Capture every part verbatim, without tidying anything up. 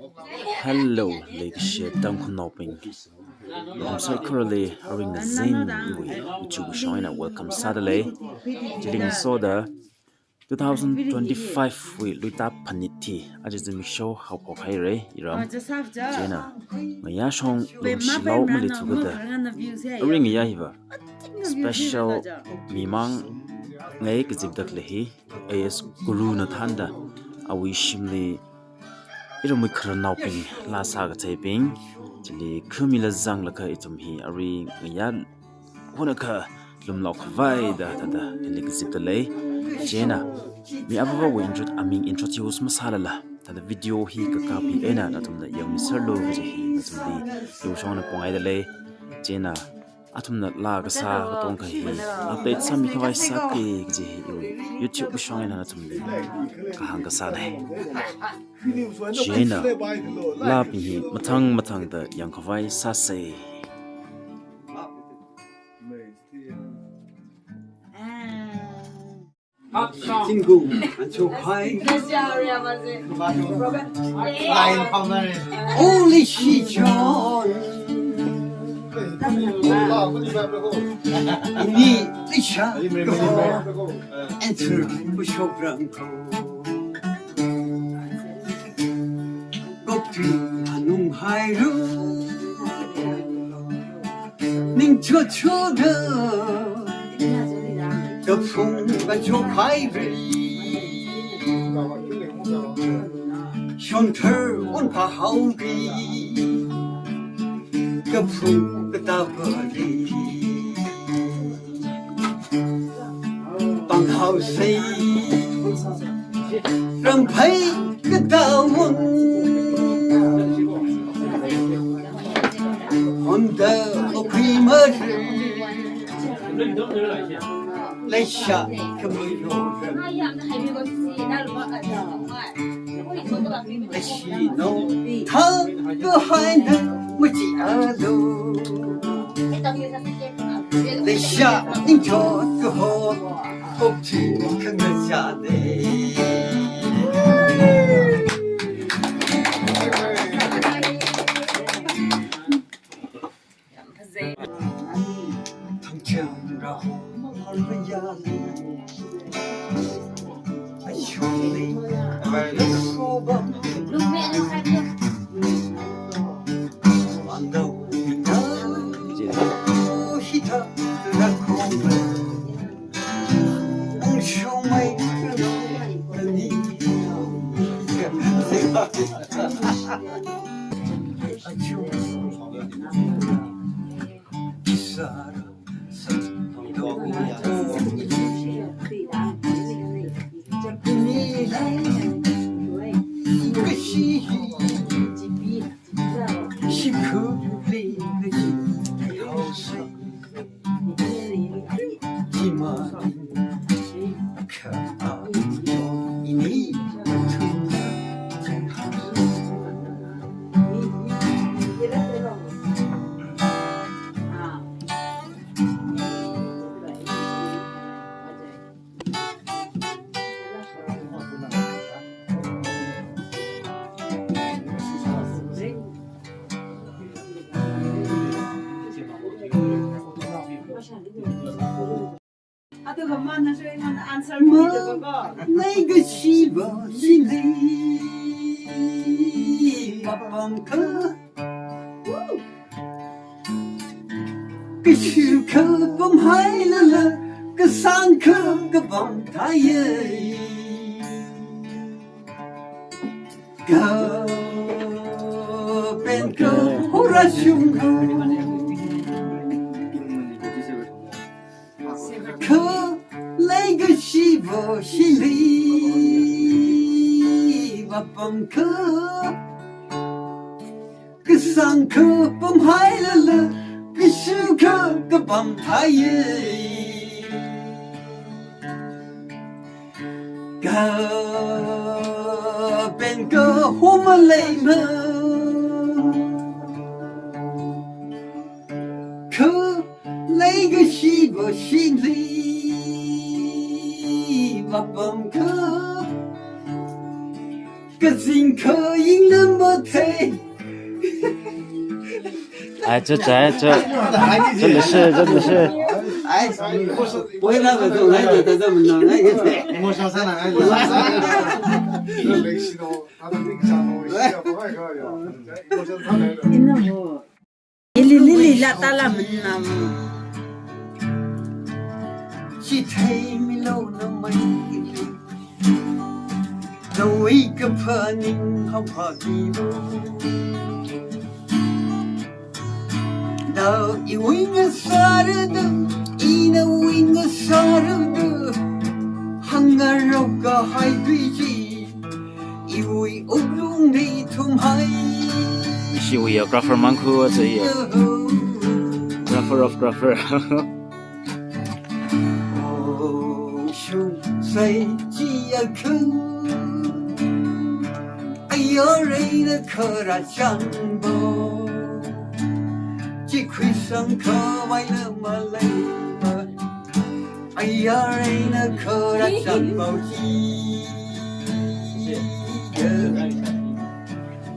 Hello, leikashi Tangkhulnaobing. Lamsai kharali aring na zin iwui YouTube shong eina welcome sādalei. Chili ngasoda two thousand twenty-five wui luita phanit hi aja zimiksho haophok haira iram. Chieina ngayā shong lungshilao maleithukada aring ngayā hiva special mimang ngai kazipda khalei hi A S Guru na thānda awui shimli iramwui khararnaobing, laa sā katheibing, chili khami la zanglaga ithum hi aring ngayā hunakha lumlao khavai da thāda hili kazipdalei. Chieina mi avāvawui intro, aming introduce masālala, thāda video hi kakap hi eina nathumna yangmiserlu kaji hi nathumli yangshong eina pongaidalei. Chieina athumna laa kasā katonga hi update sāmi khavai sāki kaji hi iwui YouTube shong eina nathumli kahāng kasānei. Chieina laabing hi mathang mathangda yangkhavai sāsei. Tingkum anchokhai. Only she John. Ini Lisha. Answer pushok rangko. Gokti anung hairu. Ning chochoda. Kaphung kachokhai ri. Shonthar unpha haobi. Kaphung katabali. Panghaosei. Ramphei katawun. Honda okui mari. Leisha kamayo. Leishino thang kahaina machi alo. Leisha ningchot kaho. Okchi kangachane. ꯑꯗꯨꯒ ꯃꯥꯅꯁꯨ ꯑꯩꯉꯣꯟꯗ answer ꯄꯤꯗꯕꯀꯣ꯫ ꯃꯥ ꯂꯩꯒꯁꯤꯕ ꯁꯤꯂꯤ ꯃꯄꯥꯡꯀ꯫ ꯀꯩꯁꯨ ꯈꯕꯝ ꯍꯥꯏꯂꯂ ꯀꯁꯥꯡ ꯈꯕꯝ ꯊꯥꯏꯌꯦ꯫ ꯀ ꯄꯦꯟ ꯀ ꯍꯣꯔꯥ ꯁꯨꯝ ꯈ ꯂꯩꯒꯁꯤꯕ ꯁꯤꯂꯤ ꯃꯄꯥꯡ ꯈ꯫ ꯀꯁꯥꯡ ꯈꯕꯝ ꯍꯥꯏꯂꯂ ꯀꯩꯁꯨ ꯈ ꯀꯕꯝ ꯊꯥꯏꯌꯦ꯫ ꯀ ꯄꯦꯟ ꯀ ꯍꯣꯃ ꯂꯩꯃ꯫ ꯈ ꯂꯩꯒꯁꯤꯕ ꯁꯤꯂꯤ ꯃꯄꯥꯡ ꯈ꯫ ꯀꯖꯤꯡ ꯈ ꯌꯦꯡꯂꯝꯕ 哎，这，这，这，真的是，真的是。Lili, lili, la tala menam. Chithei milo namai. Nawui kaphaning haophāki bo. Na iwui ngasārada, ina iwui ngasārada, hāngngarok kahai tui chi, iwui wuklungli thumhai. Ishiwui ya grapher mangkhu aja ya. Grapher of grapher. Ongshung sai chi akha, ayar eina kharā changbo. Chikhuisang khavai la maleima, ayar eina kharā changbo chi.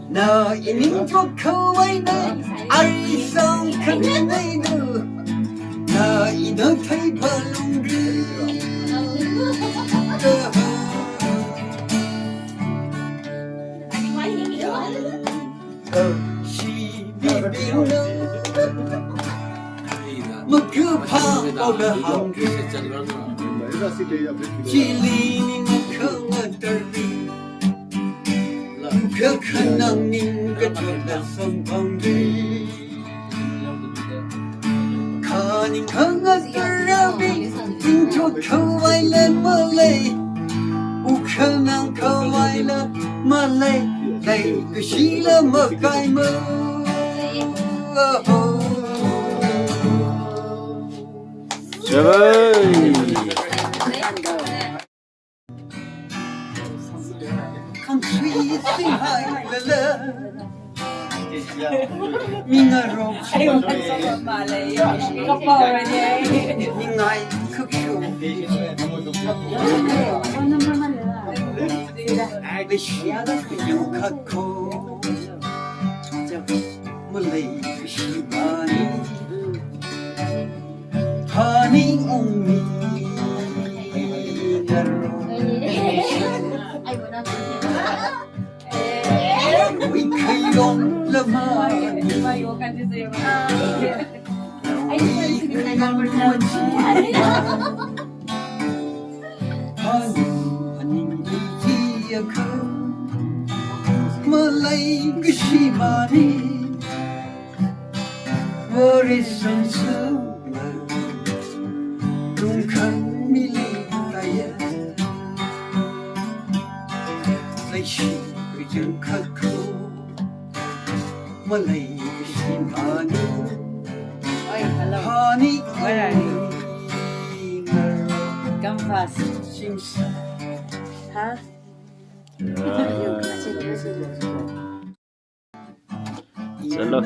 Na ining chok khavai na, arisang khavai na, na ina thei phalungri. Shi bibing na, makaphā ola hāngri. Chili ning khangatarri. Kakhanang ning kachotla samphangri. Khaning khangatarabing, tingchot khavai la malei. Wukhanang khavai la malei. Leikashi la makaimo. Chevai. Country sing high la la. Mingarok. Mingai khukshu. Leshi yu khatko. Malei shimani. Phaning ungmi ngarok. Wui khailong lamani. Wui khailong lamani. Phaning, phaning chi akha. Malei kashi mani. Worry sun summer, tungkhan mili taya. Leishi kajang khatko, malei shimani. Oi, hello. Honey, where are you? Come fast. Huh? Chalo.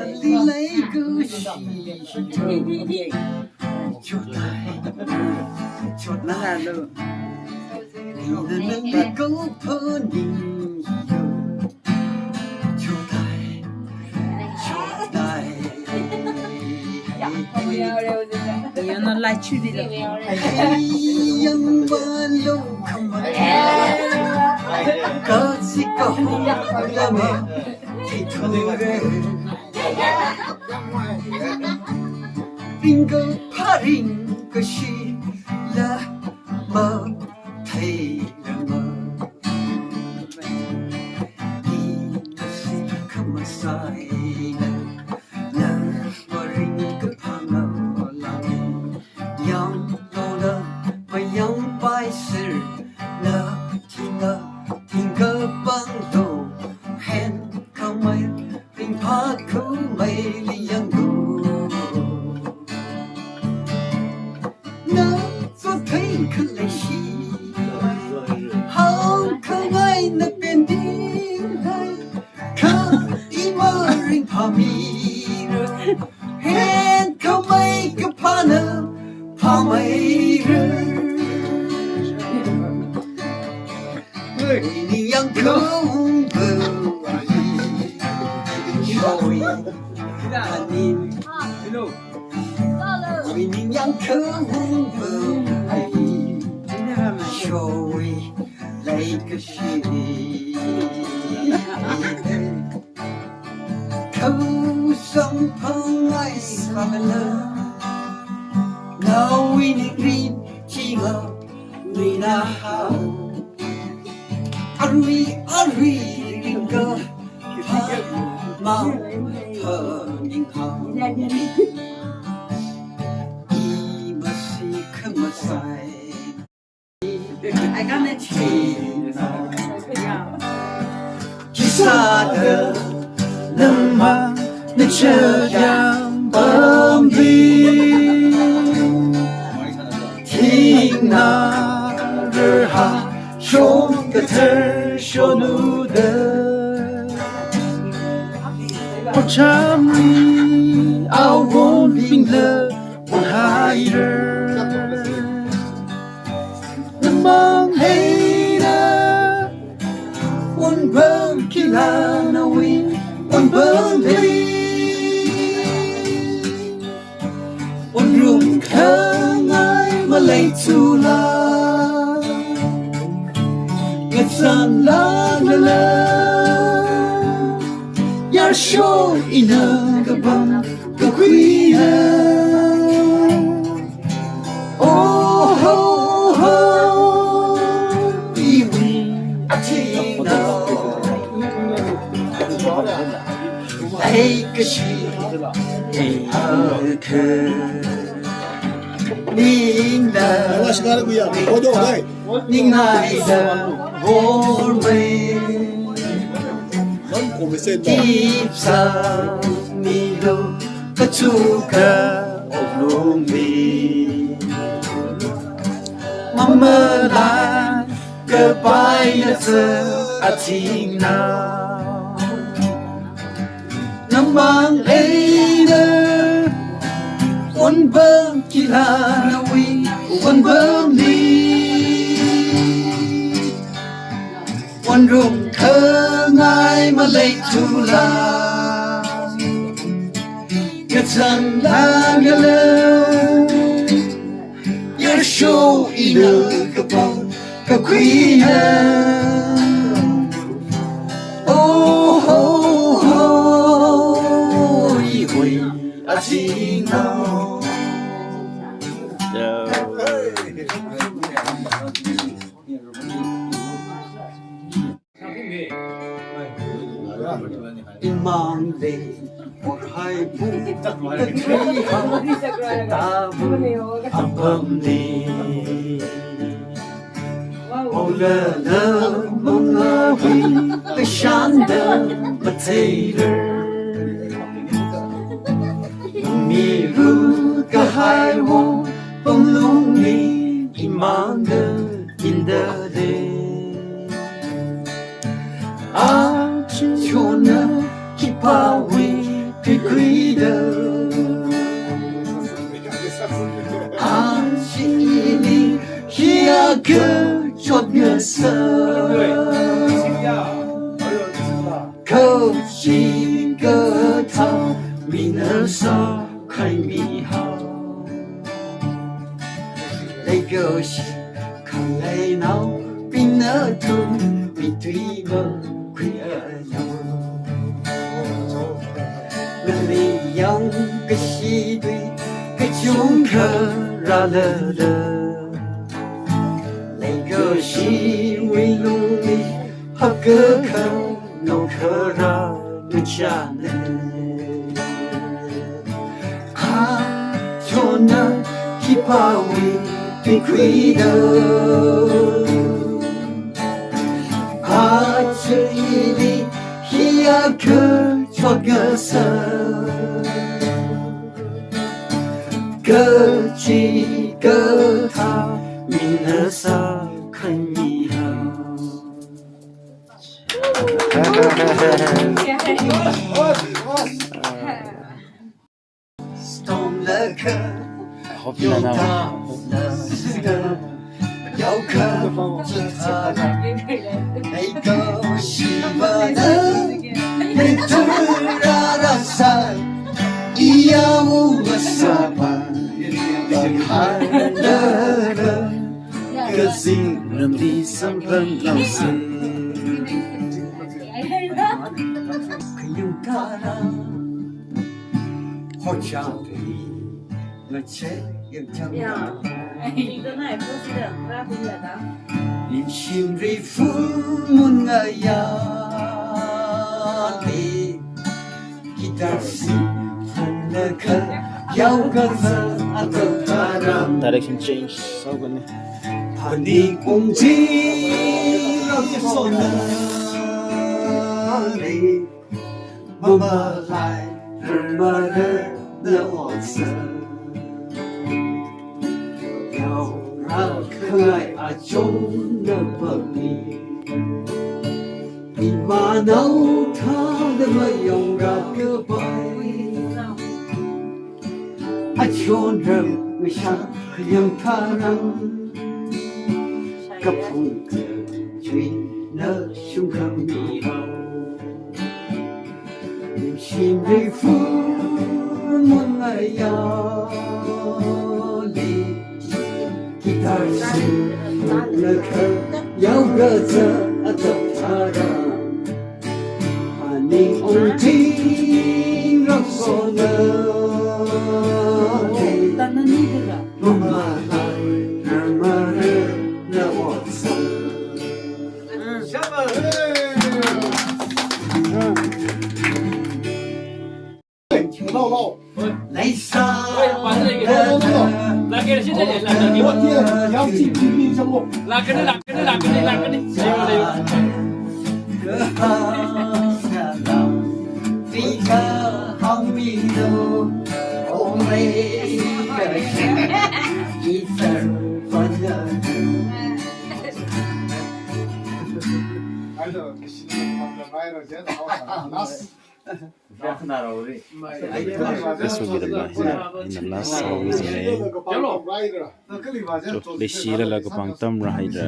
Yana lai chuli la. Yang ba lo kama. Kasi kahung lama. Ringkapha ringkashi la matheilama. Ina si khamasai la, la maringkapha ngalang. Yanglola mayangpai sirna, thingna thingkapanglo, henkhamei ringphākhameili yanglu. Na sothei khaleishi, hāngkhangai na pending hai. Kha ima ringphāmira, henkhamei kaphāna phāmeira. Ini yang kau bawai, shoi, ani Ui ningyāng kahung bung ai, showui leikashi. Kau samphang ai khamana, nawui ningrin chinga nuina hao. Arui, arui ringka, pha, mau, pha, ning hao. I masi khamasai. I can't change. Khisāda namang nachayang pamli, thingna rarha shong kathar shonuda, pachamli awongbingla wonhaira. Namang eina wonpam khilānawui wonpamli, wonrum khangai maleithula, ngazanlāklala, yarsho ina kapam kakhuina. Oh ho ho, iwui athingna. Leikashi, ei akha. Ningna. Ningai da vormei. Tipsang milu kachuka oklungli. Mamalai kapaina sa athingna. Namang eina wonpam khilānawui wonpamli, wonrum khangai maleithula, ngazanlāklala, yarsho ina kapam kakhuina. Oh ho ho, iwui athingna. Imangli, orhai bu, katri hang, tabu, apamli. Ola la mangawui, kashanda, matheira. Miru kahai wo, pamlungli, imangna, indale. Achona khipāwui tuikhuida. Achi ili hi akha chotngasā. Kachikathā mina sākhaimi hao. Leikashi khalei naobingna thummi tui makhui alu. Nali yangkashi tui kachungkha rālala. Leikashiwui lungli hakakha nao kharā machāna. Achona khipāwui tuikhuida. Achi ili hi akha chotngasā. Kachikathā mina sākhaimi hao. Storm laka, hope you know. Yauka, eiko shimana, netura rasa, iyau Kazingramli samphang lamsang. Kayung tara, hochang ri, ngache yang chang. Ningshim ri full moon ngayali. Guitar si, hong na kha, yao ga za, a ta ta ra. Direction change. Sao ga ne. Phaning ung ji, so na re. Mama lai, mama re, na o sa. Yaora khangai achon na pami. Imanao thāda mayonga kapai. Achon ram ngasha kayang tharam. Kaphung kachui na shungkhami hao. Ningshim ri full moon ngayali. Guitar si, na kha, yao ga za, a ta ta ra. Phaning ung ting rak so na. Mama lai, mama re, na o sa. This will be the last, in the last song is made. Cho, leishilala kapang tamra haira.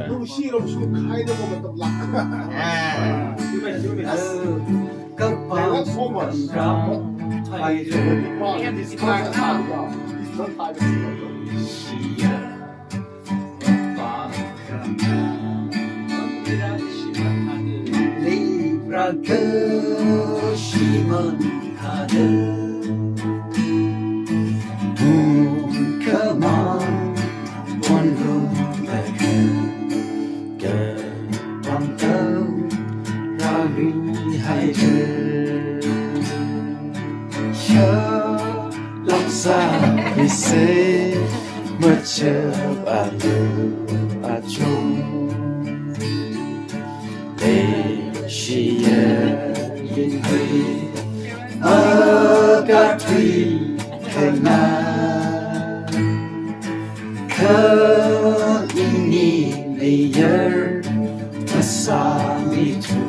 Sha laksa ri se machap alu achung. Leishiya yin hui akathui khana. Kha ini layer kasami tu.